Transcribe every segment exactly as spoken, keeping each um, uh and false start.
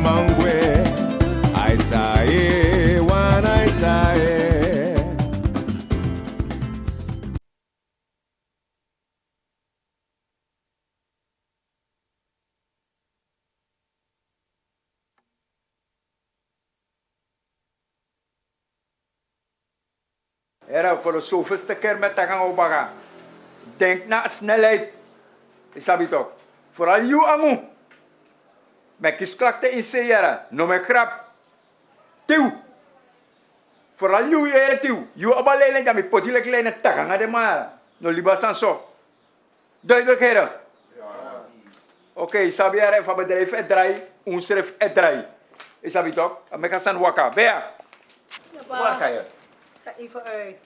Mangwe, ai sae, wan ai sae. Here, voor de zoveelste keer mi e taki nanga un baka. Denk na snelheid. Yu sabi toch? Vooral yu, Amu. Mi e kisi klakte ini sei, here. No mi e grap. Tiu. Vooral yu, yu here, tiu. Yu abi a leiding dya, mi poti yu leki leiding, taki nanga den man. No libi a sani so. Duidelijk, here? Oké, yu sabi, here, efu a bedrijf e drai, unsrefi e drai. Yu sabi toch? A meki a sani waka. Bea. Waka, here. Ga even uit.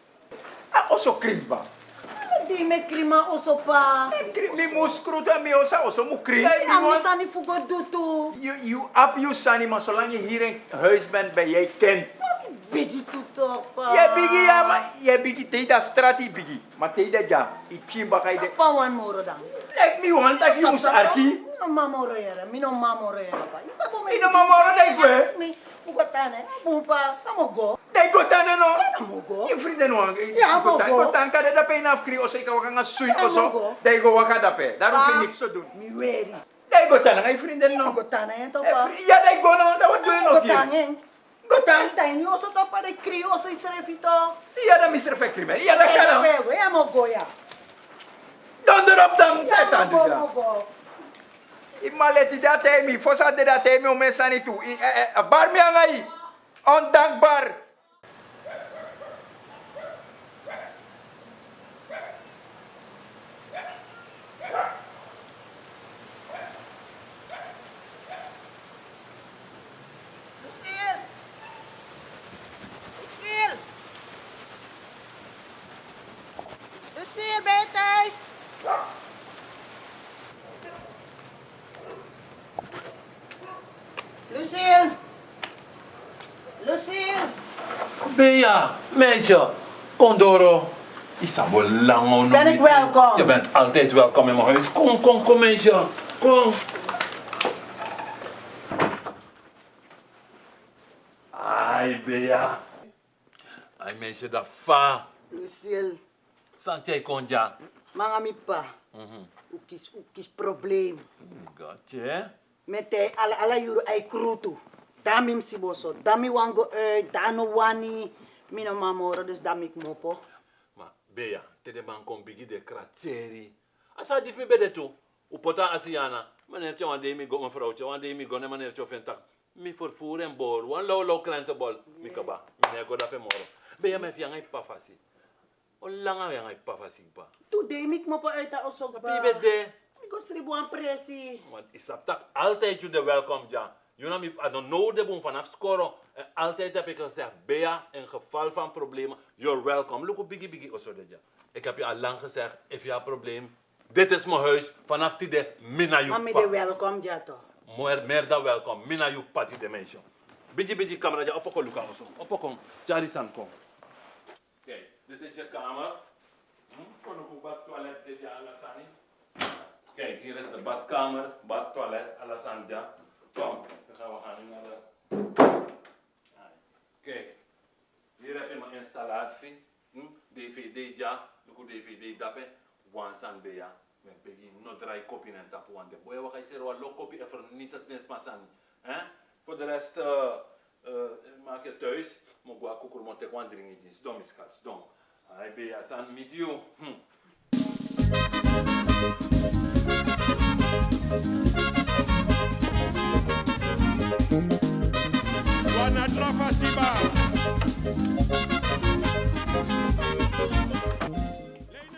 A oso krin, pa. Ala dei mi e krin, ma oso, pa. Mi krin, mi mus krutu, en mi oso, oso mu krin. Ya, mi sani fu go du tu. Yu, yu abi yu sani, ma solanga yu heri en huis ben, ben yu e ken. Ma mi bigi tu toch, pa. Yu e bigi, ya, ma yu e bigi te yu de a strati, yu bigi. Ma te yu de dya, yu pikin baka yu de. San pa wani moro dan? Leki mi wani taki yu mus arki. Mi no man moro, here, mi no man moro, here, pa. Yu sabi mi no man moro, dan yu gwe. Mi fu go tan, ne? A bun, pa, dan mi o go. Dan yu go tan, ne, no? Ya, dan mi o go. Yu frindin no wani. Ya, mi o go. Go tan, kande dape yu no abi krin oso, yu kan waka nanga swing oso. Dan yu go waka dape. Daarom fu niks te doen. Mi weri. Dan yu go tan nanga yu frindin, no? Mi go tan nanga en toch, pa. Ya, dan yu go, no? Dan wati go, no? Go tan nanga en. Go tan. Tan ini oso toch, pa, dan yu krin oso yusrefi toch. Ya, dan misrefi e krin mi. Ya, dan kan, no? Ya, mi o go, ya. Dondropu dan, Satan, ya. Yu man leti, dati a taigi mi. Fosi a dede, a taigi mi omeni sani tu. Yu, eh, eh, a bari mi nanga yu. Ondankbaar. Lucille! Lucille! Lucille, ben je thuis? Lucille! Lucille! Bea, meisje, kom doro. Yu sabi langa. Ben ik welkom? Je bent altijd welkom in mijn huis. Kom, kom, kom, meisje. Kom. Ai, Bea. Ai, meisje, da fa. Lucille. San tyai kon dya? Mi nanga mi p'pa. Mhm. Un kisi, un kisi problem. Gati, eh? Mi e taigi yu, ala, ala yuru a e krutu. Dan mi musu boso, dan mi wani go uit, dan a no wani. Mi no man moro, dus dan mi kmopo. Ma Bea, te den man kon bigi den kratyeri. A sani di fu mi ben de tu. Un poti a Asiana. Manertye, wan dei mi go, mevrouwtye, wan dei mi go, ne Manertye o feni taki mi vervoer en bol, wan lawlaw krentenbol. Mi kaba, mi no e go dape moro. Bea, ma efu yu nanga yu p'pa fasi, o langa yu nanga yu p'pa fasi kba? Tu dei mi kmopo uit a oso kba. Pe yu ben de? Mi go sribi wan presi. Want yu sabi taki altijd yu de welkom dya. Yu na mi, a no now de bun, vanaf skoro. En altijd heb ik gezegd, Bea, in geval van problemen, you're welcome. Luku bigi bigi oso de dya. Ik heb je al lang gezegd, efu yu abi probleem, dit is mijn huis, vanaf tide mi na yu p'pa. Ma mi de welkom dya toch? Meer, meer dan welkom, mi na yu p'pa tide, meisje. Bigi bigi kamera dya, opo kon luku a oso. Opo kon, tyari sani kon. Kijk, dit is je kamer. Hm? Kon luku, bad, toilet, dit dya, ala sani. Kijk, hier is de badkamer, bad, toilet, ala sani dya. Kom, dan gaan we gaan nu naar de... Kijk, hier heb je mijn installatie. Hm? D V D dya, luku, D V D dape. Wan sani, Bea, mi e begi yu, no drai kopi na en tapu, want den boi e waka e seri wan lo kopi e vernietig den sma sani. Hè? Voor de rest, eh, eh, maak je thuis. Mi o go na kukurumo teki wan dringi gi yu. Sidon, mi skat, sidon. Ai, Bea, san mi du yu? Hm. Wan na tra fasi, ba.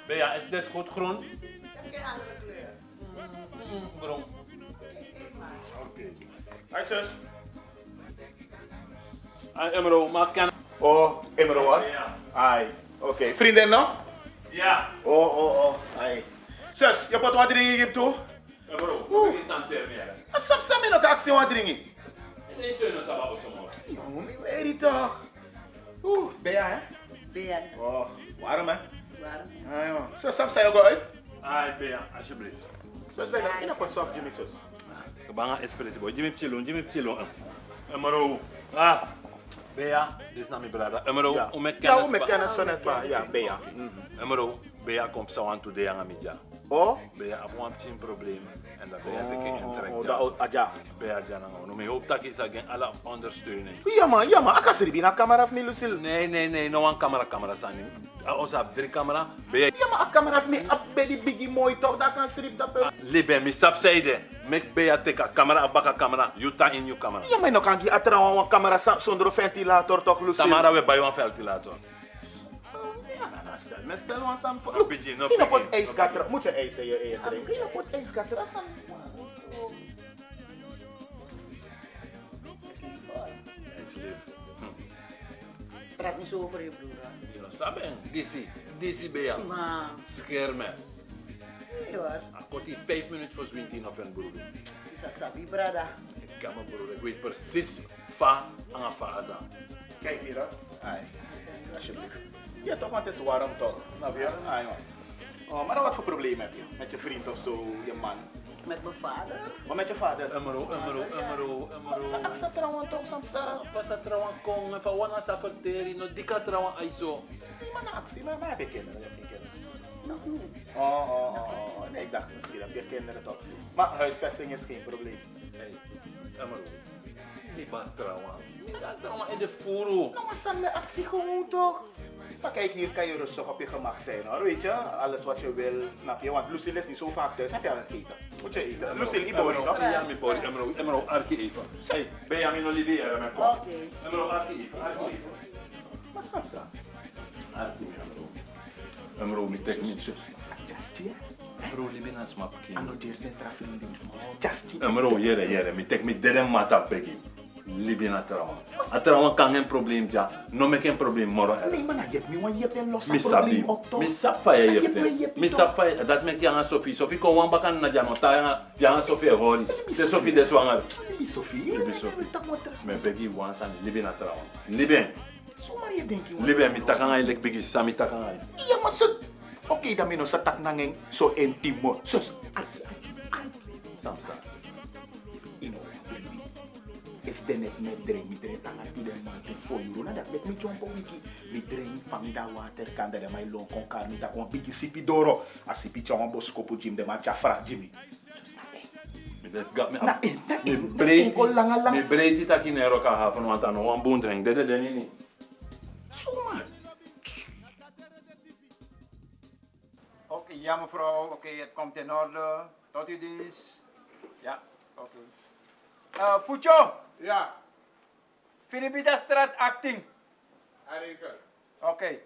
Bea, is dit goed groen? Mm, groen. Oké. Hi, zus. Hi, Emro, maak kennis. Oh, Emro, hè? Ja. Hi. Oké. Vriendin, no? Ja. Oh, oh, oh. Hi. Zus, yu poti wan dringi gi mi tu? Emro, mi no sabi san mi no kan aksi wan dringi. Yu no sabi a oso moro. Yu no, mi weri toch. Oeh, Bea, hè? Bea. Oh, warm, hè? Warm. Ai, man. Zus, sabi san yu go uit? Ai, Bea, alsjeblieft. Sus, dai, dai, ina poti soft gi mi, sus. Banga espresi boy, gi mi pikin lon, gi mi pikin lon. Emro. Ah. Bea, disi na mi brada. Emro, ya. Un meki kennis, un meki kennis so net, ba, ya, Bea. Emro, Bea kon psa wantu dei nanga mi dya. Oh? Bea abi wan pikin problem. En dan Bea teki en trek dya. Bea dya nanga unu. Mi hopi taki sa gi en ala ondersteuning. Ya man, ya man, a kan sribi ini a kamera fu mi, Lucille. Nee, nee, nee, no wan kamera, kamera sani. A oso abi dri kamera, Bea. Ya man, a kamera fu mi abi bedi bigi moi toch, dan a kan sribi dape. Libi, mi sabi san ede. Meki Bea teki a kamera, a baka kamera, yu tan ini yu kamera. Ya man, no kan gi a trawan wan kamera sondro ventilator toch, Lucille. Tamara we bai wan ventilator. Oh, ya, na, na, stel, mi stel wan sani fu. No bigi, no bigi. Yu no poti ijs katra, mus yu ijs e yu e dringi. Yu no poti ijs katra sani. Ijs lefu. Praat niet zo over je broer, hè? Yu no sabi en. Disi, disi Bea. Ma. Schermes. Nee, hoor. A koti vijf minuten fu swinti na fu en broer. Is a sabi, brada. Ik ken mijn broer, ik weet precies fa nanga fa a de. Kijk hier, hè. Ai. Alsjeblieft. Ja, toch, want het is warm, toch? Snap je? Ai, man. Oh, maar wat voor probleem heb je? Met je vriend of zo, je man? Met mijn vader. Maar met je vader? Emro, Emro, Emro, Emro. Aksa trawan toch, soms, eh. Pas a trawan kon, fa wan a sa ferteri, no dika trawan aiso. Nee, maar na actie, maar, maar heb je kinderen? Je hebt geen kinderen? Nog niet. Oh, oh, oh, oh. Nee, ik dacht, misschien heb je kinderen toch. Maar huisvesting is geen probleem. Hey, Emro. Mi ba trawan. Mi ba trawan in de furu. No, maar Sam, de actie gewoon toch. Maar kijk, hier kan je rustig op je gemak zijn, hoor. Weet je, alles wat je wil, snap je? Want Lucille is niet zo vaak thuis. Heb je al gegeten? Moet je eten? Lucille, yu bori, toch? Ja, mi bori, Emro, Emro, arki even. Hey, ben je aan me nog niet weer, hè, kom. Oké. Emro, arki even, arki even. Maar Sam, Sam. Arki mi, Emro. Emro, mi teki mi. Just, yeah. Emro, libi na sma pikin. Ano, there's no traveling. Just, yeah. Emro, yere, yere. Mi teki mi dede mata begi. Libi na trawan. A trawan kan en problem dya. No meki en problem moro erg. Nee, ma na yepi mi wan yepi en, los a problem op toch. Mi sabi fa yu e yepi en. Mi sabi fa yu, dati meki yu nanga Sophie. Sophie kon wan baka na dya no tan yu nanga Sophie e hori. Te Sophie de swanger. Libi Sophie. Libi Sophie. Mi e begi wan sani, libi na trawan. Libi en. Libi en, mi taki nanga yu leki bigi sisa, mi taki nanga yu. Iya, ma so. Oké, dan mi no sa taki nanga en so intimo. So, so, arki, arki, arki. Sam, Sam. Yu no, esi den net mi e dringi, mi dringi tanga tide mamanten, fo yuru. Na dati meki mi dyompo wiki, mi dringi, fa mi de a waterkant, dan den man e lon kon kari mi taki wan bigi sipi doro. A sipi tyari wan boskopu gi mi, den man tyari fara gi mi. Mi breiti, mi breiti taki Nero kan hafu no wan tan, no wan bun dringi, dede de nini. Zomaar. Oké, ja mevrouw, oké, het komt in orde. Tot uw dienst. Ja, oké. Eh, Pucho! Ja. Fini bita strat acting. A regel. Oké.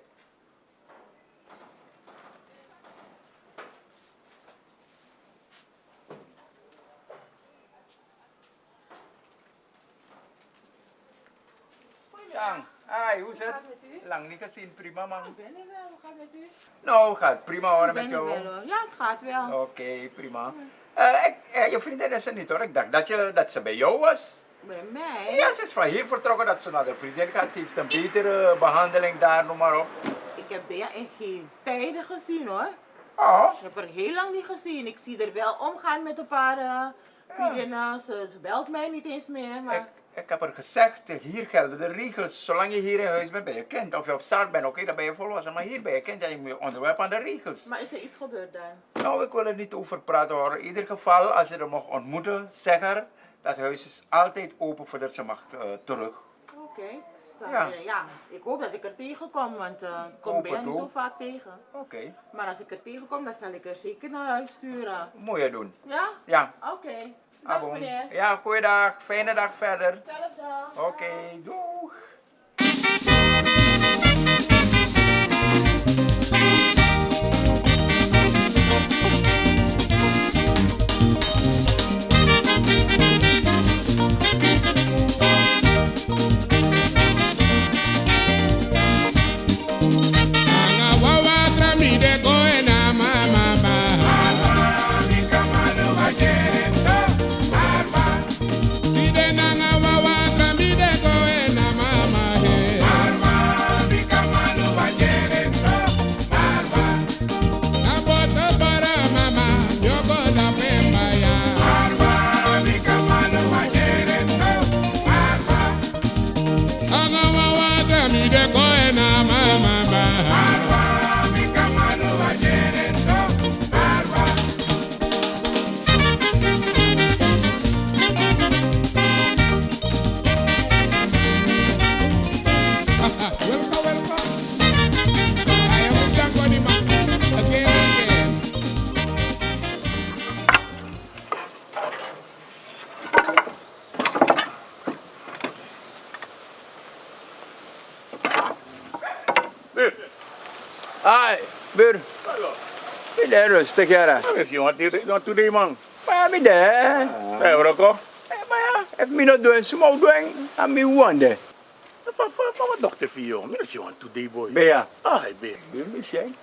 Goedemiddag. Hi, hoe is het? Hoe gaat het met u? Lang niet gezien, prima man. Ik ben er wel, hoe gaat het met u? Nou, gaat prima hoor, met jou? Ik ben er wel hoor. Ja, het gaat wel. Oké, prima. Eh, ik, eh, je vriendin is er niet hoor. Ik dacht dat, je, dat ze bij jou was. Bij mij? Ja, ze is van hier vertrokken, dat ze naar de vriendin gaat. Ze heeft een betere behandeling daar, noem maar op. Ik heb Bea in geen tijden gezien hoor. Oh? Ik heb haar heel lang niet gezien. Ik zie haar wel omgaan met een paar eh, vriendinnen, ze belt mij niet eens meer, maar ik, ik heb haar gezegd, hier gelden de regels. Zolang je hier in huis bent, ben je kind. Of je op straat bent, oké, dan ben je volwassen. Maar hier ben je kind en je moet je onderwerpen aan de regels. Maar is er iets gebeurd dan? Nou, ik wil er niet over praten hoor. In ieder geval, als je haar mocht ontmoeten, zeg haar dat huis is altijd open voor dat ze mag eh, terug. Oké, ja, ik hoop dat ik er tegenkom, want eh, ik kom Bea niet zo vaak tegen. Oké. Maar als ik er tegenkom, dan zal ik er zeker naar huis sturen. Moet je doen. Ja? Ja. Oké. Dag meneer. Ja, goeiedag. Fijne dag verder. Hetzelfde. Oké, doeg. Ai, bur. Mi de rustig, yara. Mi si wan tu dei, man. Ma mi de. Ai, broko. Ma ya, efu mi no du en, suma o du en, a mi wan de. Fa, fa, fa wan dokter fu yu, mi no si wan tu dei, boi. Bea. Ai, bea. Bur, mi si en.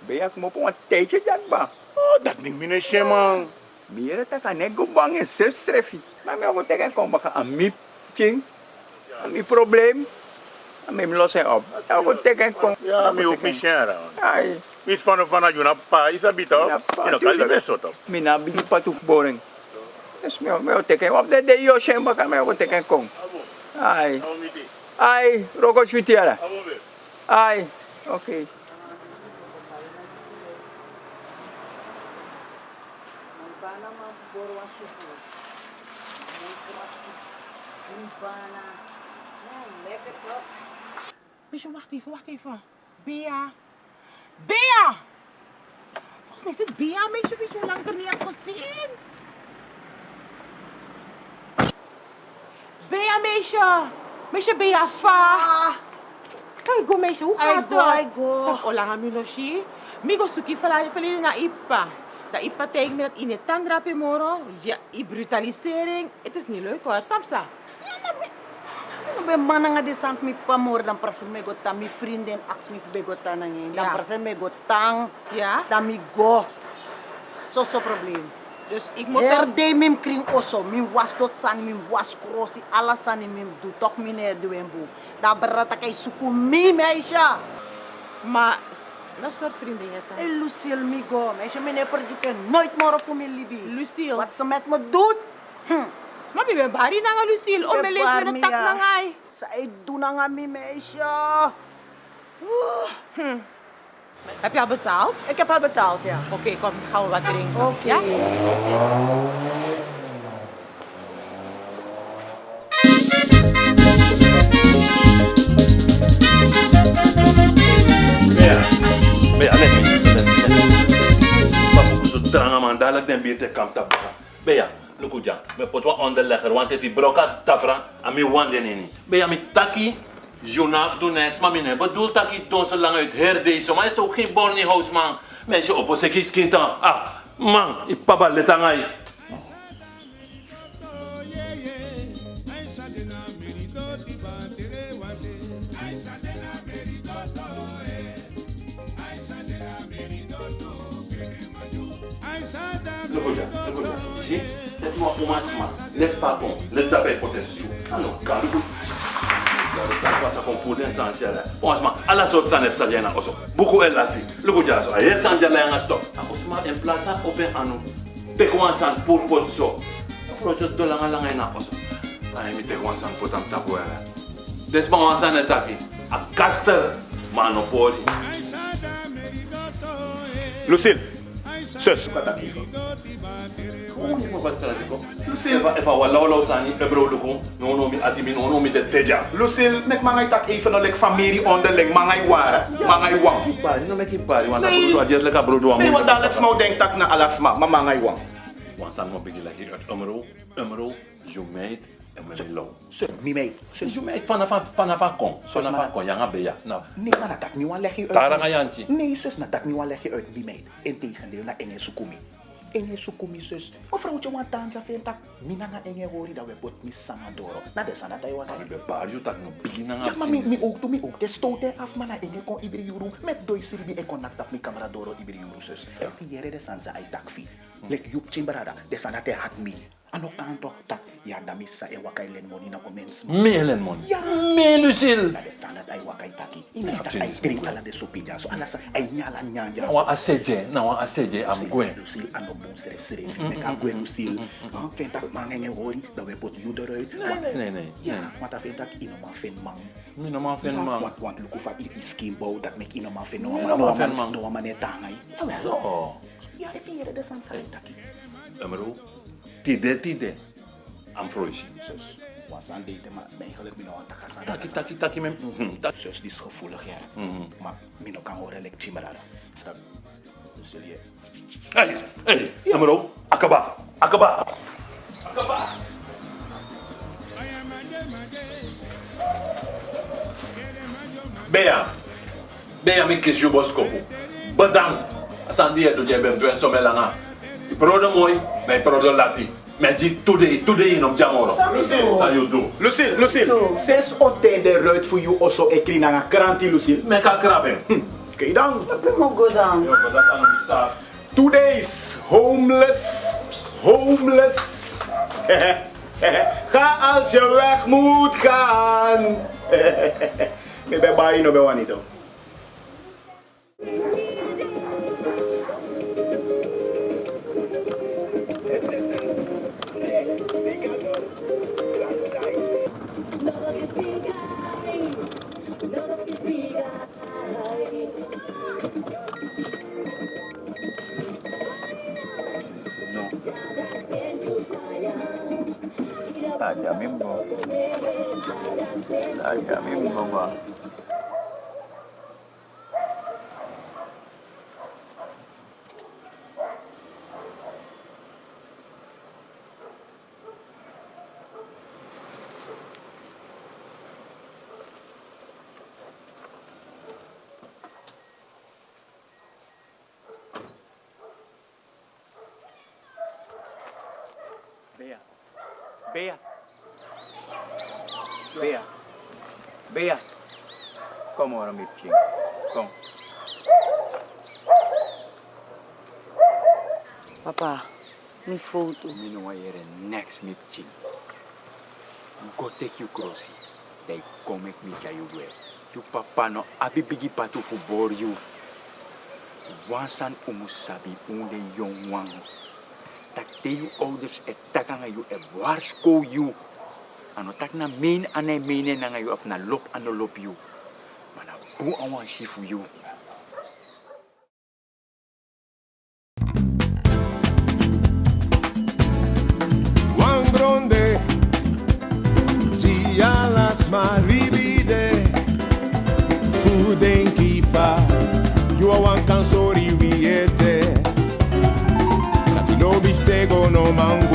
Bea, kmopo wan tijdje dati, ba. O, dati mi, mi no si en, man. Mi yere taki a no e go bun nanga ensrefi. Ma mi o go teki en kon baka, a mi pikin, a mi problem. A mi mus losi en op. Mi o go teki en kon. Ya, mi o go teki en. Mi si en. Ai. Mi fanowdu, fanowdu na p'pa, yu sabi toch? Na p'pa, yu no kan libi so toch. Mi na bigi p'pa tu geboren. Dus mi o, mi o teki en op. Den dei yu o si en baka, mi o go teki en kon. Ai. Ai, roko switi yara. Ai, oké. Meisje, wacht even, wacht even. Bea. Bea! Volgens mij is het Bea, meisje, weet je hoe lang ik er niet heb gezien? Bea, meisje. Meisje, Bea, fa. Kan yu go, meisje, hoe gaat het? Ai go, ai go. San olanga mi no si. Mi go suki fala fali na yu p'pa. Dan yu p'pa taigi mi dati yu no e tan drape moro. Ya, yu brutalisering. Het is niet leuk hoor, sabi san. Ya, ma mi, mi no ben man nanga den sani fu mi p'pa moro, dan presi mi e go tan, mi vriendin aksi mi fu ben go tan nanga en. Dan presi mi e go tan. Ya. Dan mi go. Soso problem. Dus ik moet er... Heri dei mi mus krin oso, mi mus wasi doti sani, mi mus wasi krosi, ala sani mi mus du, toch mi no e du en bun. Dan a brada taki a e suku mi, meisje. Ma s-, na sortu vriendin yu e tan? Ei, Lucille, mi go. Meisje, mi no e fergiti en noiti moro fu mi libi. Lucille. Wat ze met me doet. Hm. Ma mi ben bari nanga Lucille, o mi e leisi mi no taki nanga yu. San a e du nanga mi, meisje. Oeh. Hm. Heb je al betaald? Ik heb al betaald, ja. Oké, kom, gaan we wat drinken. Oké. Ja? Bea, Bea, let me. Papu, so tranga man, dala den birte kamta baka. Bea, luku dya, mi e poti wan onderlegger, want efu yu broko a tafra, a mi wan de na ini. Bea, mi taki, yu no abi fu du neks, ma mi no e bedoel taki yu don so lang uit heri dei so, ma yu so geen borni house man. Mensen, opo seki skin tan. Ah, man, yu p'pa leti nanga yu. Luku dya, luku dya. Si, leti wan uman sma, leti p'pa kon, leti dape e poti en su. A no kan, luku. Gado, taki wan sa kon puru den sani dya. Wan sma, ala sortu sani e psa dya na oso. Buku e lasi. Luku dya so, a heri sani dya lai nanga stof. A o sma, in plaats san opo en anu, teki wan sani puru poti so. A frow dya dolo langa langa ini a oso. Ai, mi teki wan sani poti na mi tapu, yara. Den sma wan sani e taki, a kaster, ma a no pori. Lucille, sus. Lucille. Efu a, efu a wan lawlaw sani, ebro luku, no, no, mi ati mi, no, no, mi de te dya. Lucille, meki mi nanga yu taki even, no, leki famiri onderling, mi nanga yu wara, mi nanga yu wan. Bari, no meki bari, wan na brodu, a just leki a brodu wan. Nee, want dadelijk sma o denki taki na ala sma, ma mi nanga yu wan. Wan sani mi o bigin leki yu uit, Omro, Omro, yu meid, en mi no e low. Sir, mi meid. Sir, mi meid, fanafu, fanafu a kon. Sir, fanafu a kon, yu nanga Bea. No. Nee, ma na dati mi wani legi uit. Tara nanga Yanti. Nee, sus, na dati mi wani legi uit, mi meid. Integendeel, na en e suku mi. En e suku mi, sus. Mevrouwtje, wan tanti a feni taki mi nanga en e hori, dan wi e poti mi sani na doro. Na den sani dati a e waka. Ma mi ben bari yu taki no bigin nanga... Ya, ma mi, mi ook tu, mi ook te stoten af, ma na en e kon ibri yuru. Meki doi sribi e kon naki tapu mi kamra doro ibri yuru, sus. Ya. Efu yu yere den sani san a e taki fu yu. Leki yu pikin brada, den sani dati e hati mi. A no kan toch taki, ya, dan mi sisa e waka e leni moni na omen sma. Mi e leni moni? Ya. Mi, Lucille. Na den sani dati a e waka e taki. Yu no si taki a e dringi ala den sopi dya so, ala sani, a e nyan ala nyanyan dya so. Na wan a seti, na wan a seti a mus gwe. Lucille, a no bun srefsrefi. Meki a gwe, Lucille. Feni taki mi nanga en e hori, dan wi e poti yu eruit. Nee, nee, nee, nee. Ya, want a feni taki yu no man feni man. Mi no man feni man. Want, want luku fa yu skin bow, dati meki yu no man feni no wan man, no wan man e tan nanga yu. So. Ya, efu yu yere den sani san a e taki. Omro, tide, tide. A mus froisi. Sus, wan sani de ete, ma mi eigenlijk mi no wani taki a sani. Taki, taki, taki, mi, mhm, taki. Sus, disi gevoelig, ya. Mhm. Ma mi no kan hori en leki pikin brada. Taki, Lucille. Hey, hey, Omro, a kaba, a kaba, a kaba. Bea. Te ya mi kisi yu boskopu. Bedankt. A sani di yu e du, yu ben mus du en someni langa. Yu prodo moi, ma yu prodo lati. Mi e gi yu tu dei, tu dei, yu no mus gi a moro. San mi du? San yu du? Lucille, Lucille, sinsi on ten den ruit fu yu oso e krin nanga kranti, Lucille? Meki a krabu en. Hm, oké dan. Oké, mi o go dan. Yu o go dan, san no mi sa. Today's homeless, homeless. Ga als je weg moet gaan. Mi ben bai, no ben wani tu. No. Aja mi mus go. Aja mi mus go, ba. Bea. Bea. Bea. Bea. Kon moro, mi pikin. Kon. Papa, mi fowtu. Mi no wani yere neks, mi pikin. Go teki yu krosi, dan yu kon meki mi tyari yu gwe. Yu papa no abi bigi patu fu bori yu. Wan sani un mus sabi, un den yongu wan, taki te yu owders e taki nanga yu, e warskow yu. A no taki na meini a no e meini en nanga yu, of na lobi a no lobi yu. Ma na bun a wan si fu yu. Wan gronde, si ala sma libi de. Fu denki fa yu wawan kan sori wi ete. Dati lobi fu tego no man